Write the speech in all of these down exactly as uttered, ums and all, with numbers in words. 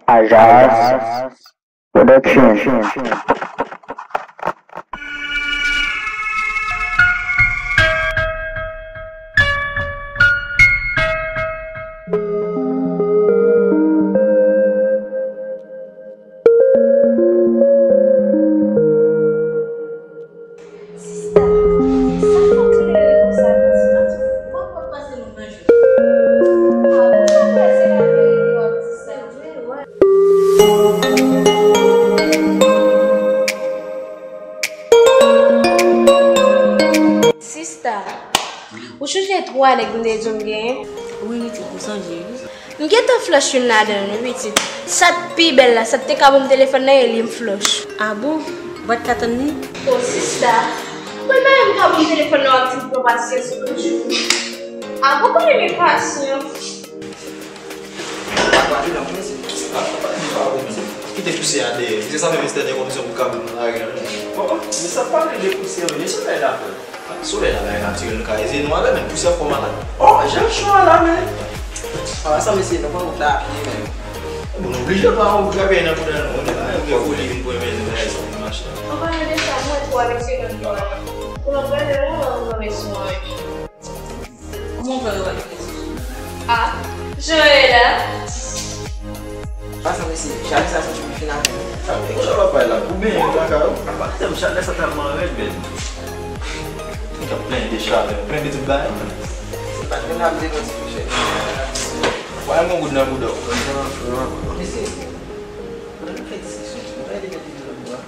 Ajas Production. Sista, sa fè w klere konsa, pitit? Mwen poko pase nou nan jounen. A bon, mwen kwè se laverite w ap di sa. Sista, ou chonje twa nèg m te di w m genyen? Wi, pitit, m sonje, wi. M gentan flòch youn ladan yo, wi, pitit. Sa k pi bèl la, sa k te ka ban m telefòn nan, e li m flòch. A bon? Bwat ka tann li? O, sista, mwen menm m ka ban m telefòn nan, w ap di m pran pasyans toujou. A bon, konnen m enpasyan. Pa pale non, mesye. Pa pale de pawòl, mesye. Kite pousyè a dèyè. Se sa menm Esther te konn se pou kabann nan lari a, non? Oh, oh, men sa pale de pousyè, men se sa l ap fè. Solèy la bay natirèl, nou ka ede nou avè l, men pousyè fò malad. Oh, jan cho a la, men. Ah, sa mesye, nou pa wout la a pye, men. Bon, nou oblije pa ou ka peye nan bouda nou. Ou gen foli vin pran men nou bagay sa pou mache. An palan de sa, mwen twa avèk se lòt yo a. Pou nou pran de lè, ou anmè sou mwen. Kòman w fè yo pa gen rezo sosyo? Ah, Joëla. Pase mesye, chalè sa santi m fin avè m. Sa w te konn ap bay la, ou benyen kaka yo. Pa tèm chalè sa tèlman rèd, men. Ou t ap plenyen de chalè, plenyen de tout bagay, men. Se pa t menm la m te konn ti kouche. Wè yon goud nan bouda w. Mesye, nou fè diskisyon, nou pa ede met li nan bwa.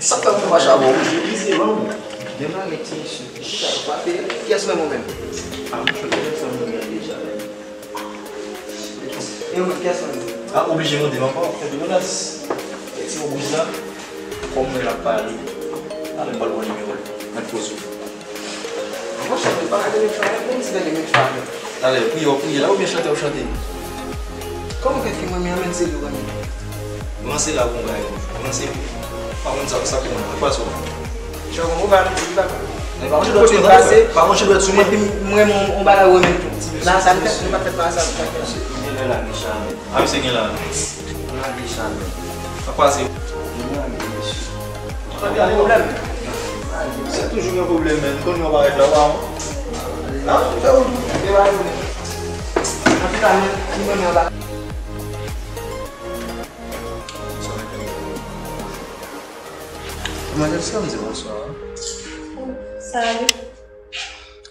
Sa fè mwen pa chabon. Eskize non. Demen avèk ti mesye. Kiyès mwen mwen menm? A mwen chòt kiyès mwen mwen deja. E mwen kiyès mwen? A oblije mande m ankò. Fè de menas. E ti obriz la. Kòm mwen ap pale. Alè m pral pran nimewo l. Mèt poze w. Monchè, mwen pa ka de mèt fè anyen, menm si te gen mèt fè anyen. Talè, priye w ap priye la oubyen chante w ap chante? Kòman fè fi mwen, men se li w renmen? Ranse la pou yon bagay. Ranse pa konn sa, sa pou mwen. Ou pa sou. Chè mwen, ou pa menm di li pa konn. Men pa konn chè dwèt sou mwen. Pa konn chè dwèt sou mwen. Epi mwen, mwen, yon bagay ou renmen tou. La, sa m fè, mwen pa fè pa sa, mwen pa fè. Gen lè la, gen chalè. A, misye gen la. Nan de chalè. Sa k pase? Gen pwoblèm. Se toujou gen pwoblèm, men. Kounye a w parèt la, w a. A, fè wout ou. Fè wout ou. Antouka, nou, nou menm anba. Manzèl, sa w di bonswa a? Salut.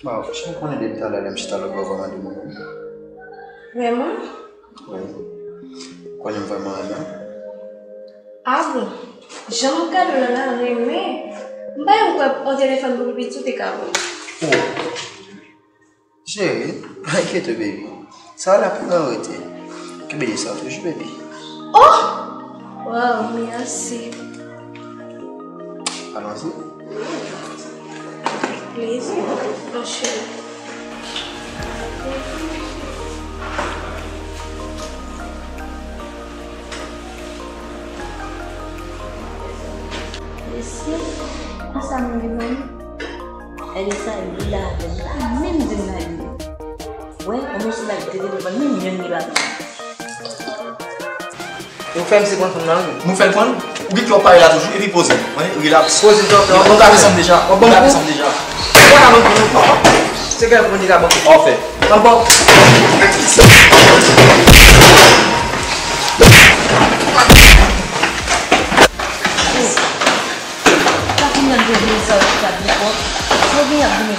Bon, jan w konnen depi talè lè m chita lòt bò, vrèman de moun. Vrèman? Wi. Konnen m vrèman renmen w. A bon? Jan m ap gade w la la, renmen? M pa janm kwè yon telefòn pou pi piti w te ka ban m. Oh. Cheri, pa enkyete w, baby. Sa w la pou nan rete. Kenbe de sa w toujou, baby. Oh! Waw, mèsi. Alonzi. Avèk plezi, mon cheri. Mesye, konsa m gen manmi. Èl sa, li la avè m la, menm di m la li ye. Wè, yon moso la, li te devan, menm yonn li pa pran. Ou fè misye pran fanm nan, wi. Nou fè l pran, ou gen kè w pale la toujou, epi poze. Mwen, relax. Poze, dòktè. Nou t ap ansanm deja. Nou t ap ansanm deja. Ou pa ka ban m pran non. Se kè pou nèg la ban m. Anfen. An bon. Sa kounye a m te vini sa yo chita byen fò. Sa w gen y ap vini.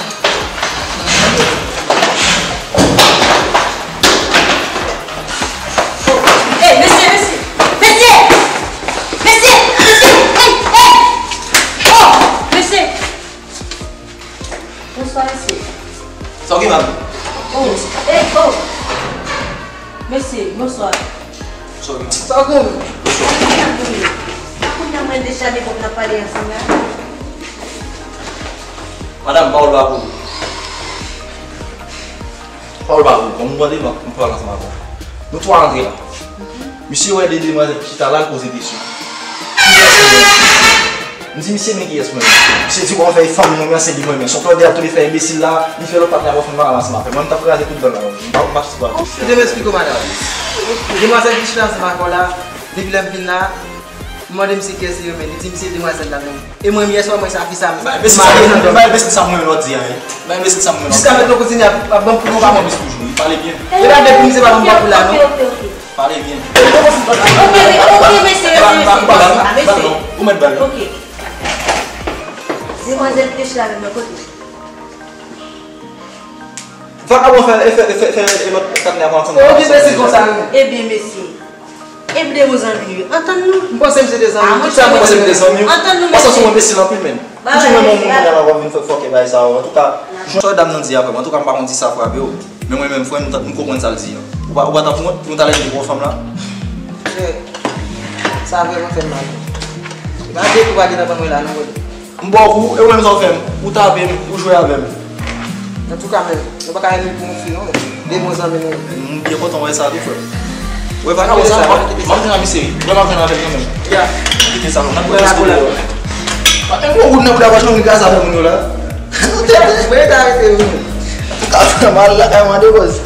Ey, mesye, mesye! Mesye! Mesye! Mesye! Ey! Ey! Oh! Mesye! Bonswa, mesye. Sa w gen, mami? Oh, ey, oh! Mesye, bonswa. Sa w gen? Sa w gen? Bonswa. Sa kounye a mwen deja de kòb n ap pale ansanm la. Madanm, pawòl pa pou ou. Pawòl pa pou ou. Kòm ou tande, m ap, m ap pale ansanm avè w. Nou twa rantre la. Misye wè de demwazèl ki chita la, l poze kesyon. M di misye men kiyès mwen menm. Misye di bon fè fanm mwen men se li mwen men. Se yon Claude ap tou li fè enbesil la, li fè lòt patnè ap fè mal ansanm avè m. Mwen m t ap kraze tout dan la. M pa m pa sou pale. Kite m esplike w madanm. Demwazèl ki chita ansanm avè w la, depi lè m vin la, m mande misye kiyès li renmen. Li di m se demwazèl la menm. E mwen menm yè swa mwen sa fi sa m. Ba enbesil sa mwen, ba enbesil sa mwen lòt di a. Ba enbesil sa mwen lòt. Jiska mentnan w kontinye ap ap ban m kou. Ou pa mwen toujou, li pale byen. E pa depi misye pa ban m kou la non. Pale byen. Ok, ok, mesye, mesye, mesye. Ou mèt bal. Ok. Demwazèl ki te chita avè m nan kote? Vakabon fè fè fè fè lòt patnè avan ansanm. Ou gen pèsi konsa wi. Ebyen mesye. E m de bon zanmi nou yo. Antann nou. M panse m se de zanmi. Tout sa mwen se de zanmi. Antann nou mesye. Paske sou mwen mesye anpil menm. Toujou menm moun mwen la wap vin fè fòkè bagay sa yo. Antouka, jan dam nan di a frè m, antouka m pa konn si sa frape w. Men mwen menm frè m, m konprann sa l di an. Ou pa ou pa t ap wont pou nou t al envite gwo fanm la? Frè, sa vrèman fè m mal. E pa de kou pa gentan ban mwen la non. M ba w kou, e ou menm sa w fè m? Ou tape m, ou jwe avè m. Antouka menm, nou pa ka enmi pou yon fi non. De bon zanmi nou ye. M byen kontan wè sa tou frè m. Wè pa kite sa, m ap jwenn a misye wi. Wè m ap jwenn avè l kanmenm. Ya. Kite sa non, n ap pran respè de yo. Pa menm yon goud nan bouda pa jwenn gaz avè moun yo la. Mwen ta rete wi. Ou ka fè mal lakay mande koz.